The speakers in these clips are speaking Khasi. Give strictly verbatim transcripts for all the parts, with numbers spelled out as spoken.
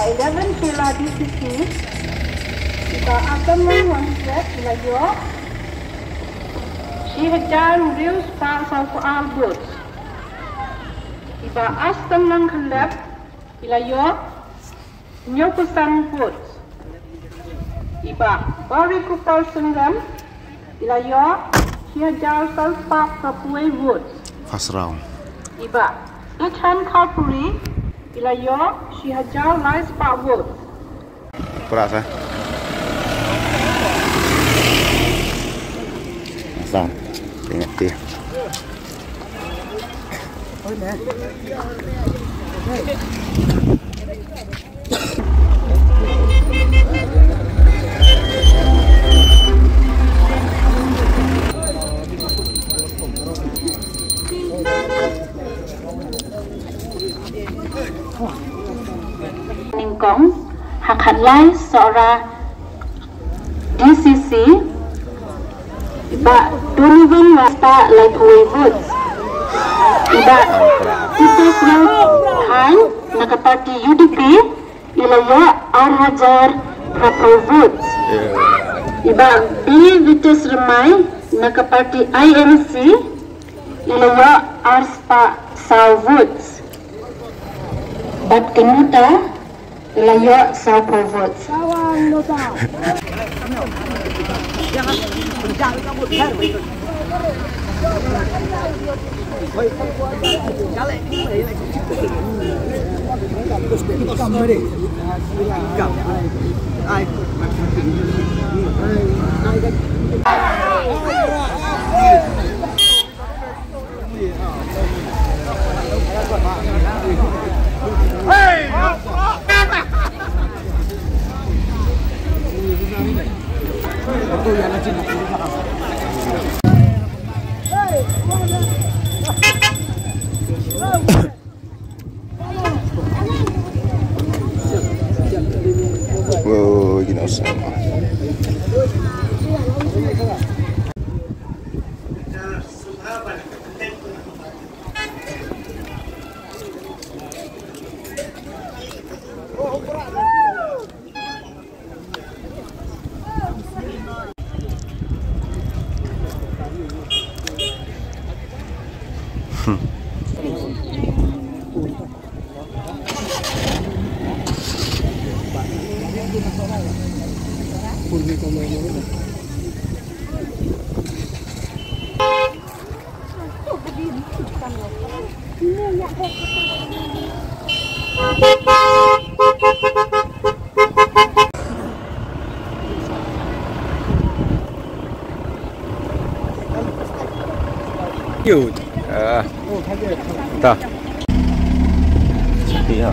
Eleven Shella D C C, i Bah Atamlang Wangslek i la ïoh shi hajar hynriew spah sawphew ar votes. I Bah Astamlang Khyllep i la ïoh hynñiewphew san votes. I Bah Barikupar Sangam i la ïoh shi hajar san spah phra phew wei votes. First round. I Bah Ichan Kharpuri i la ïoh shi hajar lai spah votes. Pura sa. Sang. Tengok ti. Nyngkong, ha khatlai Sohra D C C, i Bah Donovan Wasta laiphew wei votes. I Bah Titus Thang na ka party U D P i la ïoh ar hajar phraphew votes. I Bah B Vitus Remai na ka party I N C i la ïoh ar spah saw votes. Bad ka Nuta i la ïoh sawphew votes. Wow, gina sama. Cute. Ah. Ta. Sepi ha.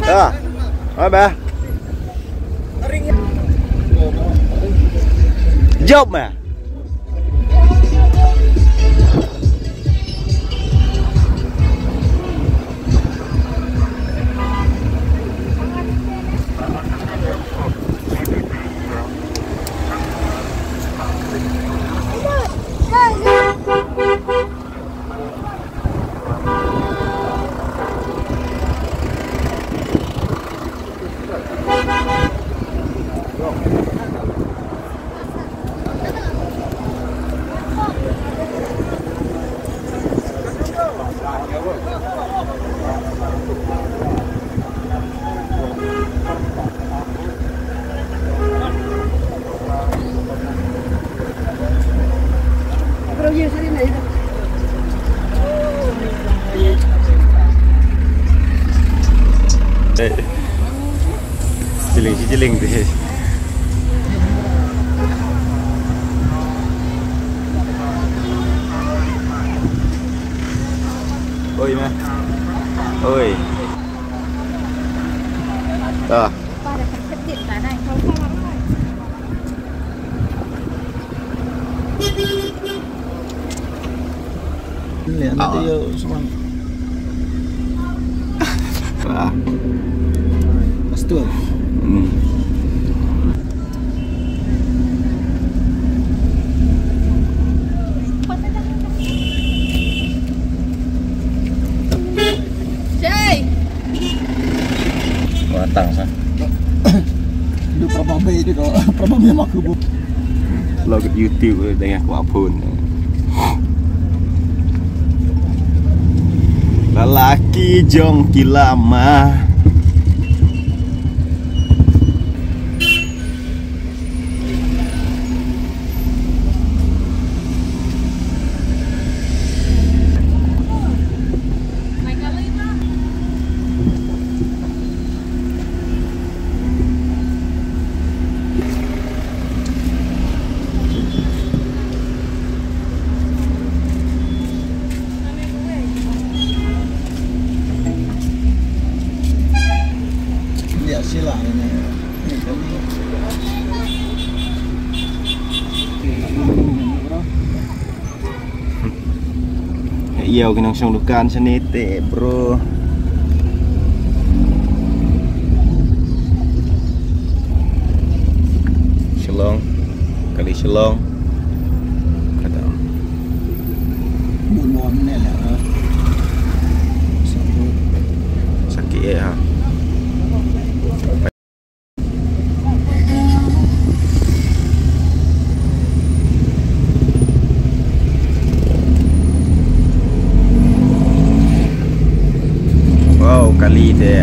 Ah, apa? Jawab mah. Eh, jiling, jiling deh. Oi, ma. Oi. Ah. Nanti yo semua. Ah. Pastor. Hmm. Jay. Watang sa. Dia berapa baik dia kau? Berapa memang aku bu. Vlog YouTube dengan aku apa pun. Lelaki jong ki lama. Ya, sila ini. Ïa ki nongshong dukan shane te, bro. Shillong, kali Shillong. Kata. Sakit eh ha. Wow, kali te.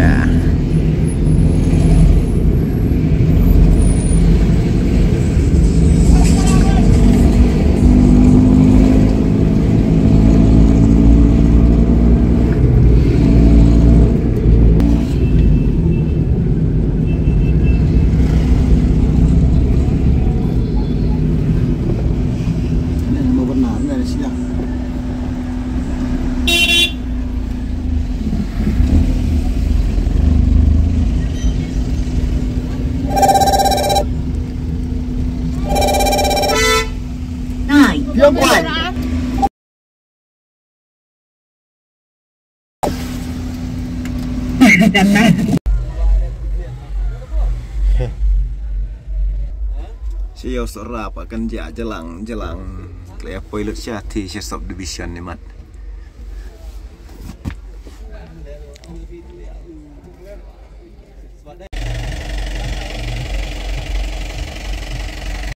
Nine, one. Shi ïoh sora pa kan ja jalang jalang. Kle poi lut sha ti sha subdivision ni mat.